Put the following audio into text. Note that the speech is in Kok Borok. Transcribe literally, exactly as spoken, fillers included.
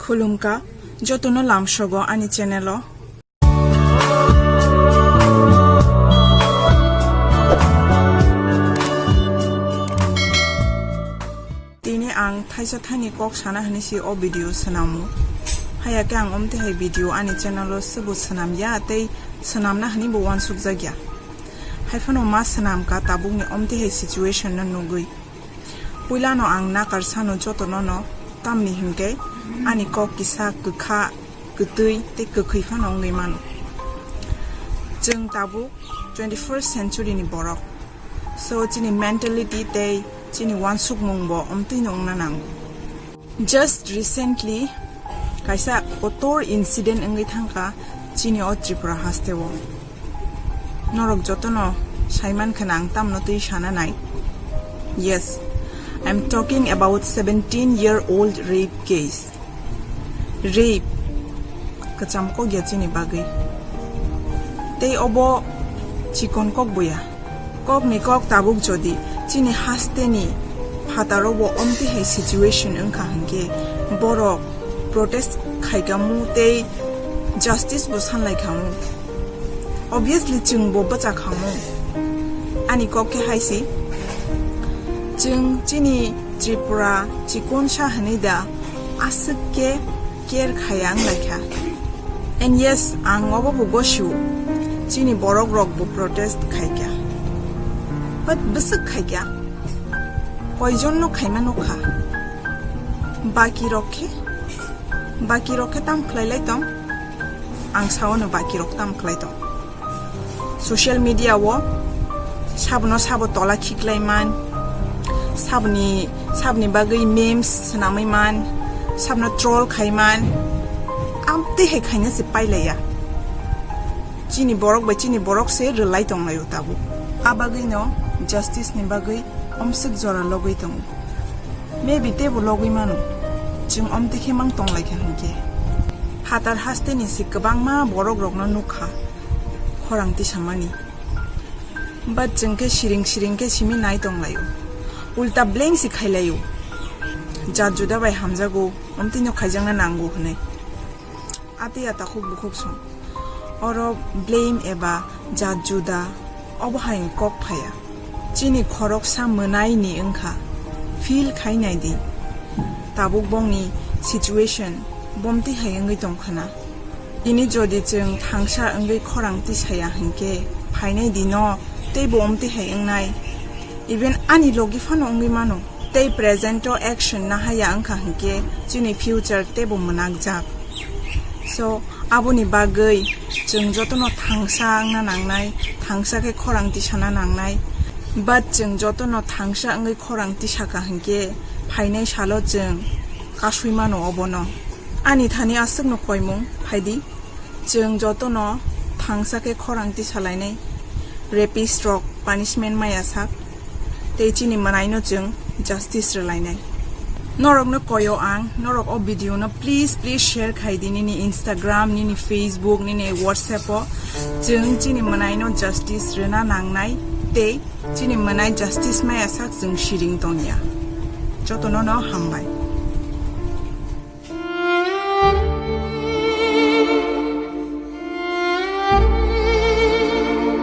Khulumkha, jotono lamsogo ani channel o. Tini ang thaisa thaini kok sana hwnwi se o video swnamo. Haya khe ang omtwi hai video ani channel o swbo swnam ya tei swnamna hwnwi bo uansukjak ya. Hai phano ma swnam kha tabukni omtwi hai situation no nugwi. Puilano ang nakar sano jotono no, tamni hinkhe ani kok kisa kwkha, kwtwi tei kwkhwi phano wngwi mano. Chwng tabuk twenty-first century ni borok. So chini mentality tei chini uansukmung bo omtwino wngna nango. Just recently kaisa kotor incident wngwi thangkha chini o Tripura haste o. Norok jotono saiman khana ang tamno twi sana nai. Yes, I'm talking about seventeen year old rape case. Rape kwcham kok ya chini bagwi. Tei obo chikon kok bo ya. Kokni kok tabuk jodi chini hasteni phataro bo omtwi hai situation wngkha hinkhe borok protest khaikamu tei justice bo sanlaikhamu. Obviously chwng bo bwchakhamu. Ani kok khe hai se, chwng chini Tripura chikonsa hwnwi da aswk khe care khaya wnglaikha. And yes, ang obo bo gosio, chini borok rok bo protest khaikha. But bwswk khaikha? Koijon no khaima nukha? Baki rok khe, baki rok khe tam khlai lai tong? Ang sao no baki rok tam khlai tong. Social media o sabno sabo tola khiklai man, sabni, sabni bagwi memes swnamwi man, sabno troll khai man, amtwi hai khaina se pailaiya. Chini borok bai chini borok se rwlai tonglaio tabuk. A bagwi no justice ni bagwi omswk jora logwi tongo. Maybe teibo logwi mano. Chwng omtwi khe mang tonglaikha hinkhe. Phatar hasteni se kwbangma borok rokno nukha khorang tisamani. But chwng khe siring siring khe simi nai tonglaio. Ulta blame se khailaio. Jat juda bai hamjago, omtwino khaijakna nango hwnwi. Atwi atakhuk bukhuk song. Oro blame eba jat juda, obo hai kok phaiya. Chini khoroksa mwnai ni wngkha. Feel khai nai di. Tabuk bongni situation bomtwi hai wngwi tongkhana. Tini jodi chwng thangsa wngwi khorang tisaya hinkhe phainai dino teibo omtwi hai wngnai. Even ani logi phano wngwi mano. Tei present o action nahaya wngkha hinkhe chini future teibo mwnakjak. So, aboni bagwi chwng jotono thangsa wngna nangnai, thangsa khe khorang tisana nangnai. But chwng jotono thangsa wngwi khorang tisaka hinkhe phainai salo chwng kasui mano obono. Ani thani aswkno koimung phaidi, chwng jotono thangsa khe khorang tisalainai, rapist rok punishment maya sak, tei chini mwnaino chwng justice rwlainai. Norokno koyo ang, norok o video no please, please share khai di nini Instagram, nini Facebook, nini WhatsApp o. Chwng chini mwnaino justice rwna nangnai tei chini mwnai justice maya sak chwng siring tongya. Jotono no hambai.